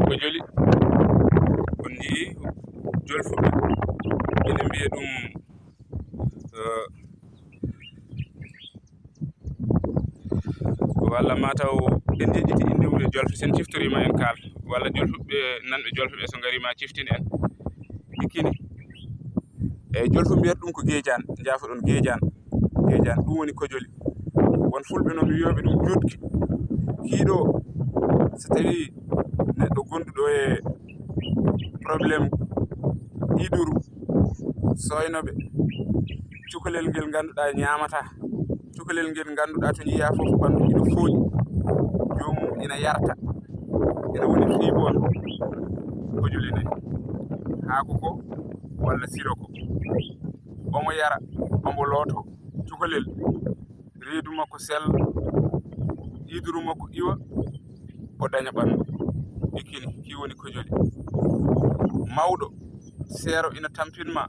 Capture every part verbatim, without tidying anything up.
Kojoli, on njii jolfuɓe ene mbiya ɗum, eh, walla mataw en njeɗɗiti innde mum e jolfe, sen ciftoriima en kaal, walla jolfuɓe nanɓe jolfe ɓe so ngariima ciftin en. Ikkini. Eyyi, jolfu mbiyata ɗum ko geejaan, njaafoɗon, geejaan, geejaan, ɗum woni kojoli. Won fulɓe noon wiyooɓe ɗum juutki. Kiiɗo, so tawii neɗɗo gonduɗo e problème iduru, sooynoɓe, cukalel ngel ngannduɗaa ñaamataa, cukalel ngel ngannduɗaa to njiyaa fof ɓanndu ina fooƴi, joomum ina yarta, ina woni fiiboon, kojoli nani, haako ko walla siro ko. Omo yara, omo looto cukalel, reedu makko sella, iduru makko iwa, o daña ɓanndu. Ikkini, ki woni kojoli. Mawɗo, seero ina tampin ma,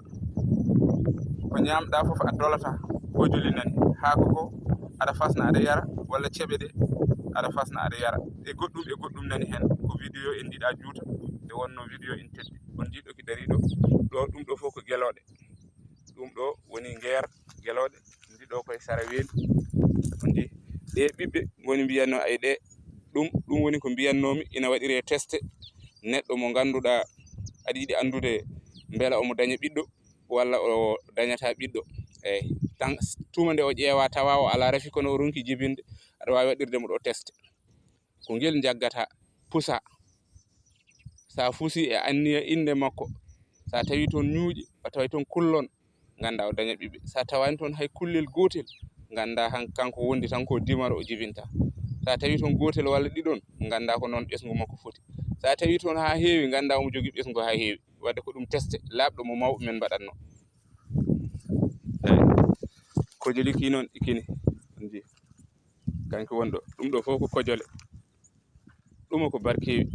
ko ñaamɗaa fof a dolata, kojoli nani. Haako ko aɗa fasna aɗa yara, walla ceɓe ɗe aɗa fasna aɗa yara. E goɗɗum, e goɗɗum nani heen. Ko vidéo en njiɗaa juuta, nde wonnoo vidéo en teddi. On njiɗo ki dariiɗo ɗo, ɗum ɗo fof ko gelooɗe. Ɗum ɗo woni ngeer gelooɗe, ndi ɗo koye sara weendu. Ndi, ɗe ɓiɓɓe ngoni mbiyatno, ay, ɗe, ɗum, ɗum woni ko mbiyatnoomi, ina waɗiree teste. Neɗɗo mo ngannduɗaa aɗa yiɗi anndude mbela omo daña ɓiɗɗo walla o dañataa ɓiɗɗo. Eyi, tan tuma nde o ƴeewa tawa o alaa rafi, kono o ronki jibinde, aɗa waawi waɗirde mo ɗo teste. Ko ngel njaggata, pusa. Sa fusi e anniya innde makko, sa tawi toon ñuuƴi, a tawi toon kullon, ngannda o daña ɓiɓɓe. Sa tawani toon hay kullel gootel, ngannda han-, kanko wondi tan ko dimaro o jibinta. Sa tawi toon gootel walla ɗiɗon, ngannda ko noon ɓesngu makko foti. Sa tawi toon haa heewi, ngannda omo jogii ɓesngu haa heewi. Wadde ko ɗum teste laaɓɗo mo mawɓe men mbaɗatno. Eyi. Kojoli ki noon, ikkini. On njii. Kanko woni ɗo. Ɗum ɗo fof ko kojole. Ɗum ko barkeewi.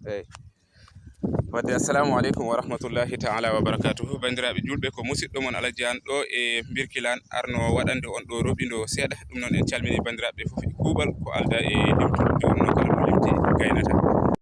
Eyi. Wadde, assalamu aleykum wa rahmatullahi ta'ala wa barakatuhu. Banndiraaɓe juulɓe, ko musiɗɗo mon Alhaji Aan ɗo e Birkilaan arno waɗande on ɗo roɓindo seeɗa. Ɗum noon en calmini banndiraaɓe fof e kuuɓal ko alda e limtude, nde wonnoo kala mo limti gaynata.